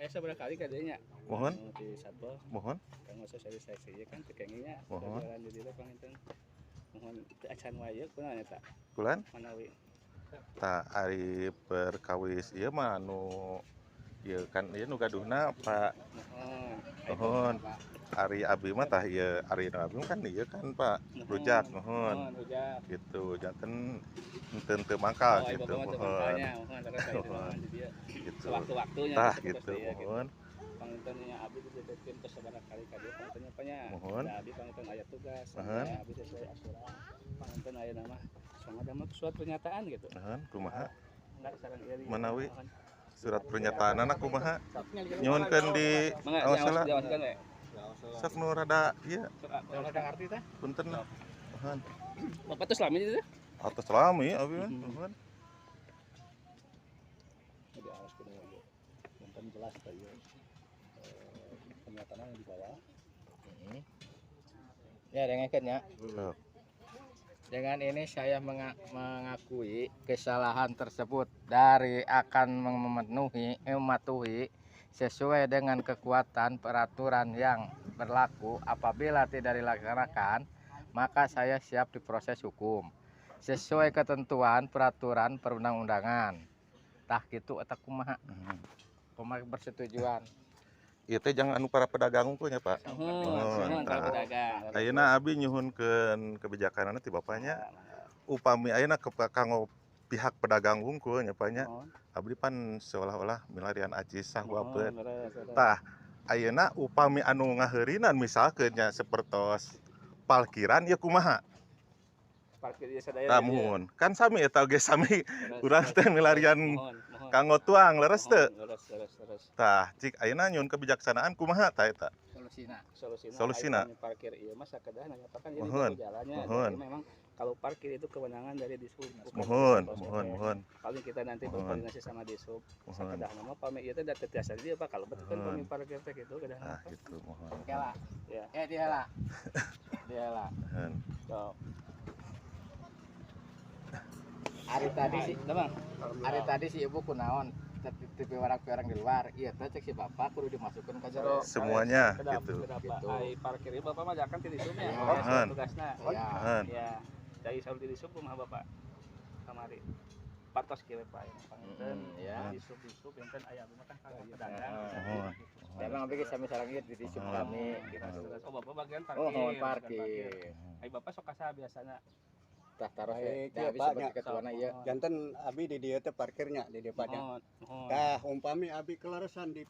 Aya sabaraha kali ka dieu nya? Mohon. Anu di satpol. Mohon. Kanggo sosialisasi ieu kan teu kenging nya. Mohon. Jalan di dieu panginten. Mohon teu acan wae kunaon eta? Kulan? Manawi. Tah, ari perkawis ieu mah anu ieu kan ieu nu gaduhna, Pak. Mohon. Mohon. Ari abi mah tah ieu, ari nu abi mah kan ieu kan, Pak. Rujak, mohon. Mohon, rujak. Gitu, janten henteu teu mangkal Oh, gitu, bapak mah teu mohon. Mangkalnya, mohon leres aya Mohon. di dieu. Gitu. Sewaktu-waktunya Tah gitu, gitu, pasti ya, gitu. Mohon. Panginten nya abi dititipkeun ke sabaraha kali ka dieu panginten nya, Pak, nya. Mohon. Da abi panginten aya tugas, Mohon. Aya abi sesuai aturan. Panginten aya nama soalnya ada mah surat pernyataan gitu. Mohon, kumaha? Enggak sareng ieu. Manawi. Mohon. Surat pernyataan anak kumaha? Nyuhunkeun di Mangga awas lah. Diawaskeun we. Sok nu rada ieu, Sok ah, Kalau ngerti teh. Punten lah. Mohon. Bapak tuh selama itu? Atos lami abi mah, mohon. Jadi awas kudu ieu. Janten jelas teh ieu. Pernyataan yang di bawah. Ya, dengarkan ya. Sok. Dengan ini saya mengakui kesalahan tersebut dari akan memenuhi, mematuhi sesuai dengan kekuatan peraturan yang berlaku. Apabila tidak dilaksanakan, maka saya siap diproses hukum sesuai ketentuan peraturan perundang-undangan. Tah gitu eta kumaha? Kumaha bersetujuan? Ieu teh jangan anu para pedagang unggul nya, Pak. Mohon, Mohon, mohon para tah. Pedagang. Ayeuna abi nyuhunkeun kebijakanana ti bapaknya, upami ayeuna ke kanggo pihak pedagang wungkul nya, Pak, nya. Mohon. Abdi pan seolah-olah milarian acis sah Mohon, wapet. Leres, leres. Tah, ayeuna upami anu ngaheurinan misalkeun nya sapertos parkiran ieu kumaha? Parkir ieu sadaya Tah di dieu. Muhun. Kan sami eta oge sami Leres, urang leres. Teh milarian Mohon, mohon. Kanggo tuang, leres teu? Mohon, leres, leres, leres. Tah, cik ayeuna nyuhun kebijaksanaan kumaha tah eta? Solusina. Solusina. Solusina. Ai parkir ieu mah sakedah nanya, Pak, kan jadi Mohon, bahu jalannya. Mohon. Jadi memang kalau parkir itu kewenangan dari Dishub, bukan Mohon, dari Satpol mohon, PP. Mohon. Paling kita nanti Mohon. Berkoordinasi sama Dishub. Mohon. Sakedah nama pami ieu teh da teu tiasa di dieu, Pak, kalau betul kan Mohon. Pami parkir teh gitu kedah. Ah, gitu, mohon. Oke lah. Ya. Eh, dia lah. Dia lah. Mohon. Sok. Hari tadi sih, Udah, Bang. Hari tadi si ibu kunaon tapi orang-orang di luar. Iya teh cek si bapak kudu dimasukkan ke jero. Semuanya Kedap, gitu. Kedap, Pak. Gitu. Ai parkir ieu Bapak mah kan ti Dishub nya. Iya. Mohon. Tugasna. Ya. Mohon. Ya. Dari saur di Dishub kumaha Bapak? Kamari. Patos kieu, Pak, ya panginten. Ya. Dishub Dishub enten aya abdi mah kan kanggo pedagang. Mohon. Memang abdi sami sareng ieu di Dishub Mohon. kami Gitu. gitu. Oh, Bapak bagian parkir. Oh, mohon Bagian parkir. Ai Bapak sok kasaha biasana? Tah taros Baik, ya. iya, Tah abi Pak, sebagai nya. ketuana ieu. Janten abi di dieu teh parkirnya di depannya. Mohon, mohon. Tah umpami abi keleresan di